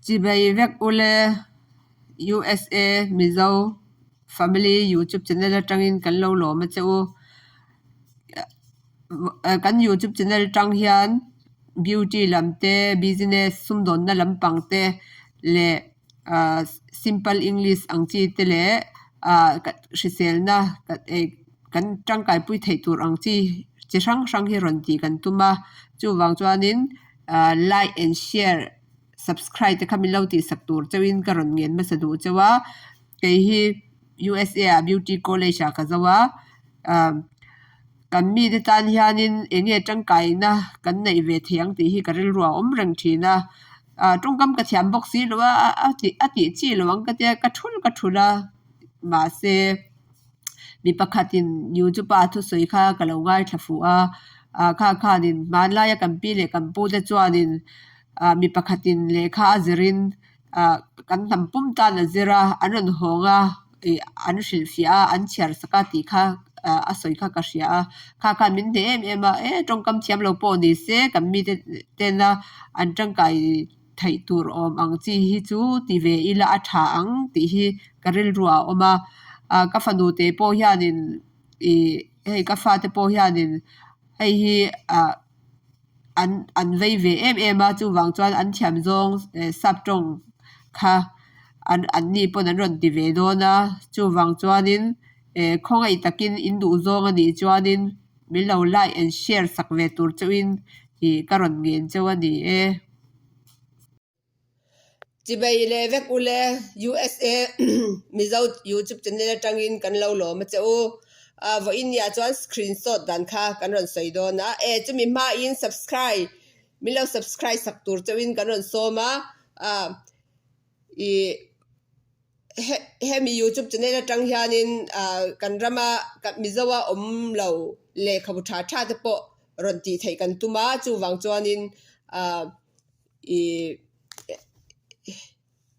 Chibai vek ule USA Mizo Family YouTube channel atangin kan lo lawm a che u. Kan YouTube channel atang hian beauty lam te business sumdawnna lampang te leh ahh simple english ang chi te leh ahh hriselna kan tangkaipui theih tur ang chi chi hrang hrang hi rawn tih kan tum a chuvang chuanin ahh like and share subscribe te kha min lo tihsak tur chauhin ka rawn ngen hmasa duh chauh a kei hi U_S_A ah beauty college ah ka zo a ahh kan mite tan hianin eng nge tangkaina kan neih ve thei ang tih hi ka rilru a awm reng thin a ahh tawngkam ka thiam bawk si lo a a a tih chi lo ang ka tia ka thul ka thul a mahse. Mi pakhatin YouTube a thusawi kha ka lo ngaithla fuh a, ah kha khanin hmanlaia kan pi leh kan pu te chuanin ah mi pakhatin lehkha a zirin ah kan hnam pum tan a zir a, an rawn hawng a ih an hrilhfiah a an chhiar sak a tih kha ah a sawi kha ka hria a, kha khan min hneh em em a, e tawngkam thiam lo pawh ni se kan mite tena an tangkai theih tur awm ang chi hi chu ti ve ila a tha ang tih hi ka rilru ah a awm a ah ka fanu te pawh hianin ih hei ka fate pawh hianin hei hi ah an an vei ve em em a chuvang chuan an thiam zawng eh sap tawng kha an an ni pawn an rawn ti ve dawn a chuvang chuanin eh khawngaih takin in duh zawng a nih chuanin min lo like and share sak ve tur chauhin ih ka rawn ngen chauh a ni e. Chibai leh vek ule USA Mizo YouTube channel atangin kan lo lawm a che u. Vawiin nia chuan screenshot dan kha kan rawn sawi dawn a. E chumi hmain subscribe min lo subscribe sak tur chauhin kan rawn sawm a. Ih hemi YouTube channel atang hianin kan rama Mizoa awm lo lehkhabu tha tha te pawh rawn tih theih kan tum a chuvang chuanin ah ih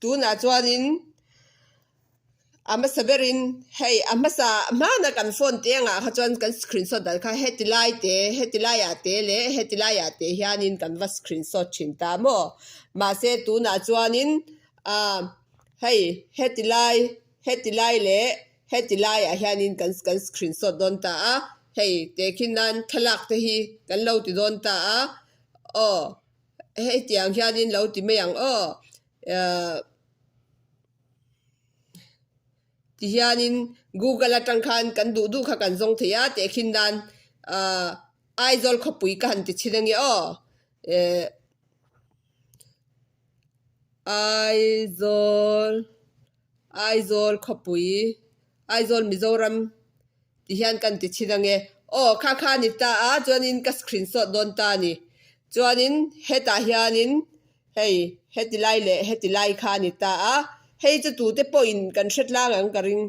tunah chuanin a hmasa berin hei a hmasa hmana kan phone te angah kha chuan kan screenshot dan kha heti lai te heti laiah te leh heti laiah te hianin kan va screenshot thin ta maw mahse tunah chuanin ah hei heti lai heti lai leh Heti laiah hianin kan kan screenshot dawn ta a, hei tehkhin nan thlalak te hi kan lo ti dawn ta a, aw hetiang hianin lo ti mai ang aw ahh tihianin google atang khan kan duh duh kha kan zawng thei a tehkhin nan ahh Aizawl khawpui ka han ti chhin ange aw eh. Aizawl Aizawl khawpui Aizawl Mizoram ti hian kan ti chhin ange aw kha kha a ni ta a chuanin ka screenshot dawn ta a ni chuanin hetah hianin hei heti lai leh heti lai kha a ni ta a hei chu tute pawhin kan hre tlang ang ka ring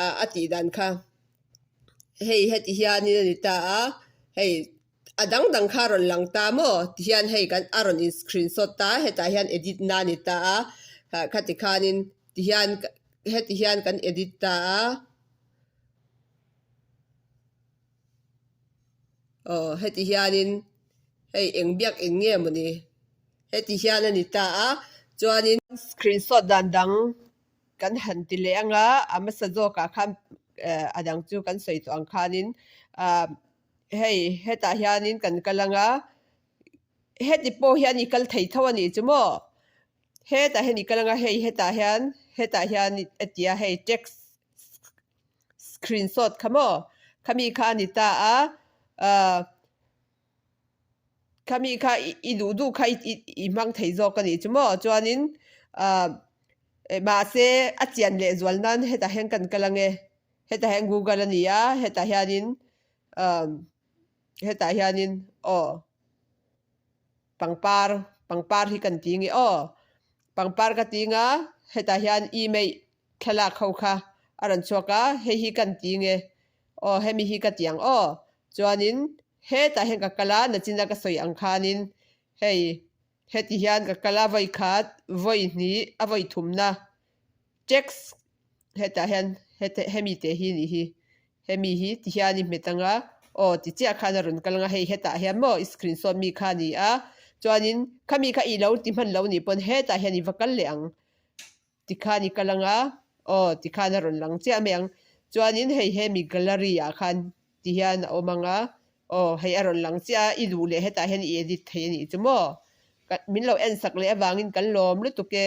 ah a tih dan kha hei heti hianin a ni ta a hei. A dang dang kha a rawn lang ta maw? Ti hian hei kan a rawn in screenshot ta a, hetah hian edit na a ni ta a, khati khanin ti hian heti hian kan edit ta a, aw heti hianin hei eng biak eng nge mawni heti hian a ni ta a, chuanin screenshot dan dang kan han ti leh ang a, a hmasa zawkah khan a dang chu kan sawi tawh ang khanin ah. Hei hetah hianin kan kal ang a, heti pawh hian i kal thei tho a nih chu maw? Hetah hian i kal ang a, hei hetah hian hetah hian a ti a hei text screenshot kha maw? Khami kha a ni ta a, ah khami kha i duh duh kha i hmang thei zawk a nih chu maw? Chuanin ah mahse a chian leh zual nan hetah hian kan kal ang e. Hetah hian Google a ni a, hetah hianin umm hetah hianin aw pangpar pangpar hi kan ti nge aw pangpar ka ti nga hetah hian email thlalak ho kha a rawn chhuak a hei hi kan ti nge aw hemi hi ka ti ang aw chuanin hetah hian ka kal a nachina ka sawi ang khanin hei heti hian ka kal a vawi khat vawi hnih a vawi thumna text hetah hian hete hemi teh hi nih hi hemi hi ti hian i hmet anga aw ti chiah khan a rawn kal anga hei hetah hian maw i screenshot mi kha a ni a. Chuanin khami kha i lo ti hman lo nih pawn hetah hian i va kal leh ang. Tikhan i kal anga aw tikhan a rawn lang chiah mai ang. Chuanin hei hemi gallery ah khan ti hian a awm anga aw hei a rawn lang chiah a i duh leh hetah hian i edit thei a nih chu maw. Min lo en sak leh avangin kan lawm lutuk e.